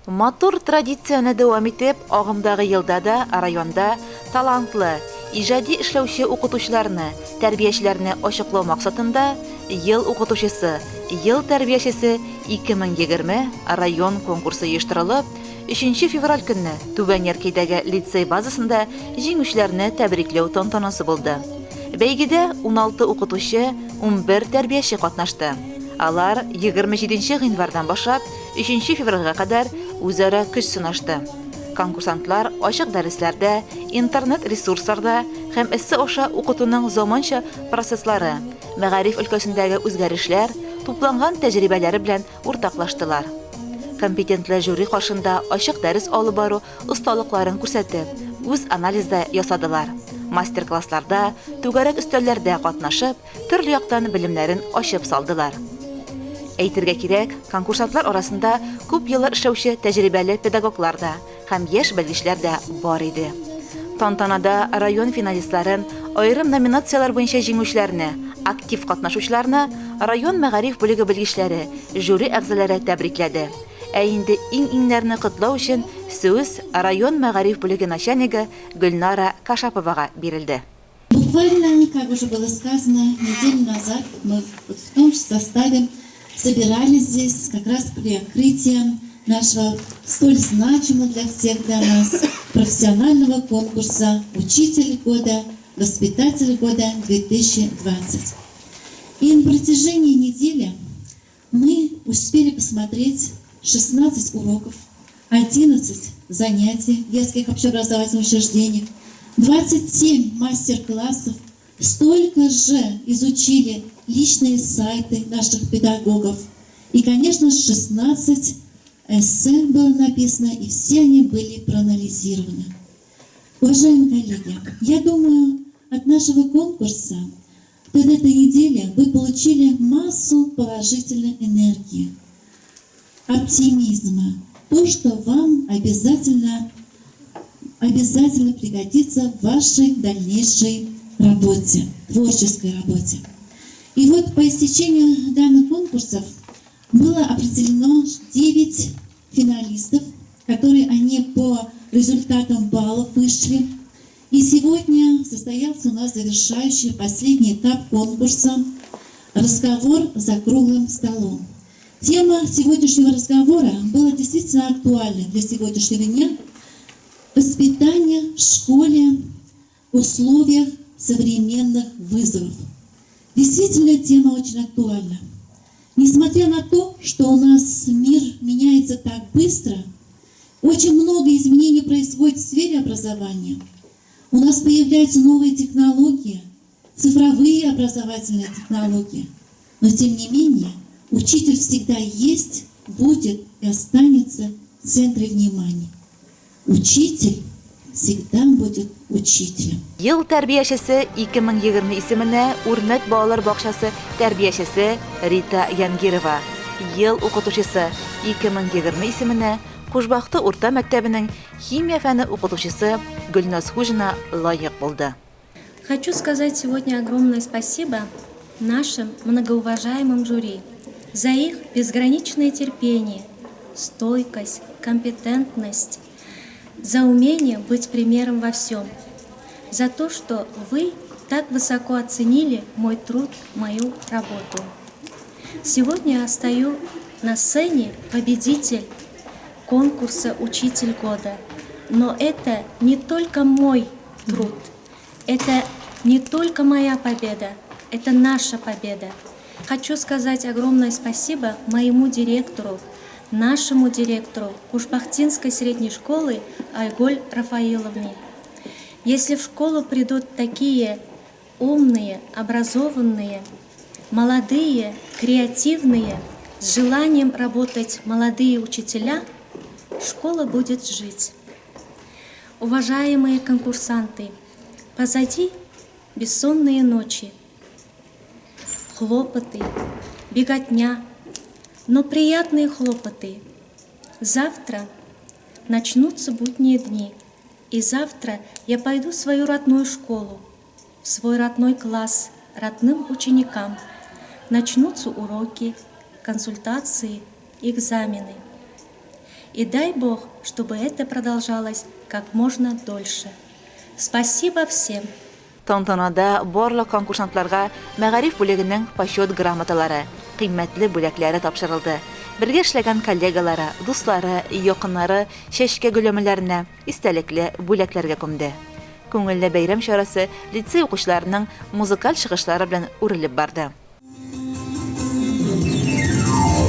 Матур традицияне дәвам итеп, агымдагы елда да районда талантлы, иҗади эшләүче укытучыларны, тәрбиячеләрне ачыклау максатында Ел укытучысы, Ел тәрбиячесе 2020 район конкурсы оештырылып, өченче февраль көнне Түбән Яркәйдәге лицей базасында җиңүчеләрне тәбрикләү тантанасы булды. Бәйгедә 16 укытучы, 11 тәрбияче катнашты. Алар 27 гыйнвардан башлап өченче февральгә кадәр үзара көч сынашты. Конкурсантлар ачык дәресләрдә, интернет-ресурсларда һәм эссе аша укытуның заманча процесслары, мәгариф өлкәсендәге үзгәрешләр, тупланган тәҗрибәләре белән уртаклаштылар. Компетентлы жюри каршында ачык дәрес алып бару осталыкларын күрсәтеп, үз анализ да ясадылар. Мастер-классларда, түгәрәк өстәлләрдә катнашып, төрле яктан белемнәрен ачып салдылар. Әйтергә кирәк, конкурсантлар арасында күп еллар эшләүче тәҗрибәле педагоглар да һәм яшь белгечләр дә бар иде. Тантанада район финалистларын, аерым номинацияләр буенча җиңүчеләрне, актив катнашучыларны район мәгариф бүлеге белгечләре, жюри әгъзалары тәбрикләде. Ә инде иң-иңнәрне котлау өчен сүз район мәгариф бүлеге начальнигы Гөлнара Кашаповага бирелде. Буквально, как уже было сказано, неделю назад мы вот в том же составе собирались здесь как раз при открытии нашего столь значимого для всех для нас профессионального конкурса «Учитель года», «Воспитатель года-2020». И на протяжении недели мы успели посмотреть 16 уроков, 11 занятий в детских общеобразовательных учреждениях, 27 мастер-классов, столько же изучили личные сайты наших педагогов. И, конечно, 16 эссе было написано, и все они были проанализированы. Уважаемые коллеги, я думаю, от нашего конкурса на этой неделе вы получили массу положительной энергии, оптимизма, то, что вам обязательно, обязательно пригодится в вашей дальнейшей работе, творческой работе. И вот по истечению данных конкурсов было определено 9 финалистов, которые они по результатам баллов вышли. И сегодня состоялся у нас завершающий последний этап конкурса «Разговор за круглым столом». Тема сегодняшнего разговора была действительно актуальна для сегодняшнего дня. Воспитание в школе в условиях современных вызовов. Действительно, тема очень актуальна. Несмотря на то, что у нас мир меняется так быстро, очень много изменений происходит в сфере образования. У нас появляются новые технологии, цифровые образовательные технологии. Но тем не менее, учитель всегда есть, будет и останется в центре внимания. Учитель всегда будет учителем. Ел тәрбиячесе 2020 исеменә Үрнәк балалар бакчасы тәрбиячесе Рита Янгирова, Ел укытучысы 2020 исеменә Кушбахты урта мәктәбенең химия фәне укытучысы Гөлназ Хуҗина лаек булды. Хочу сказать сегодня огромное спасибо нашим многоуважаемым жюри за их безграничное терпение, стойкость, компетентность, за умение быть примером во всем, за то, что вы так высоко оценили мой труд, мою работу. Сегодня я стою на сцене победитель конкурса «Учитель года». Но это не только мой труд, это не только моя победа, это наша победа. Хочу сказать огромное спасибо моему директору, нашему директору Кушбахтинской средней школы Айголь Рафаиловне. Если в школу придут такие умные, образованные, молодые, креативные, с желанием работать молодые учителя, школа будет жить. Уважаемые конкурсанты, позади бессонные ночи, хлопоты, беготня, но приятные хлопоты. Завтра начнутся будние дни, и завтра я пойду в свою родную школу, в свой родной класс, родным ученикам. Начнутся уроки, консультации, экзамены. И дай Бог, чтобы это продолжалось как можно дольше. Спасибо всем! Тантанада барлык конкурсантларга мәгариф бүлегенең Почет грамоталары, кыйммәтле бүләкләре тапшырылды. Бергә эшләгән коллегалары, дуслары, якыннары чәчкә гөлләмәләренә, истәлекле бүләкләргә күмде. Күңелле бәйрәм чарасы лицей укучыларының музыкаль чыгышлары белән үрелеп барды.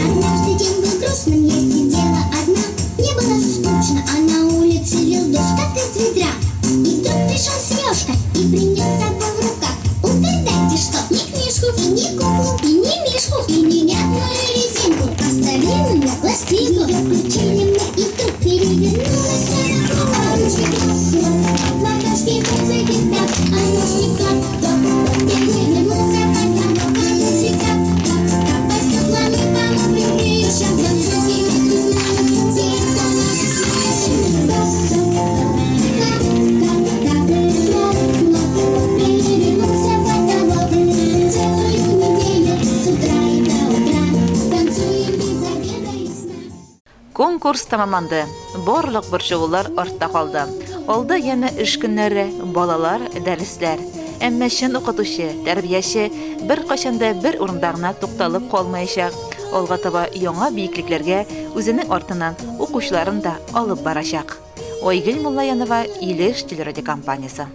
Однажды день был грустным, я сидела одна. Мне было скучно, а на улице лил дождь, как из ведра. И вдруг пришел Сережка и принес с собой в руках. Угадайте, что? Не книжку, и не куклу, и не мишку, и не мятную резинку, а старинную пластинку. Ее включили мы, и вдруг перевернулась вся вокруг. А ручки хлоп, ладошки музыки так, а ножки клап, клап, перевернулся потолок. А ручки кап, кап, кап, по стеклам и по мокрым крышам. Танцуйте вместе с нами, те, кто нас слышит. Топ, топ, топ, кап, кап, кап, хлоп, хлоп, перевернулся потолок. Целую неделю с утра и до утра танцуем без обеда и сна. Конкурс тәмамланды. Барлык борчылулар артта калды. Алда янә эш көннәре, балалар, дәресләр. Әмма чын укытучы, тәрбияче беркайчан да бер урында гына тукталып калмаячак. Алга таба яңа биеклекләргә үзенең артыннан укучыларын да алып барачак. Айгөл Муллаянова, Илеш телерадиокомпаниясе.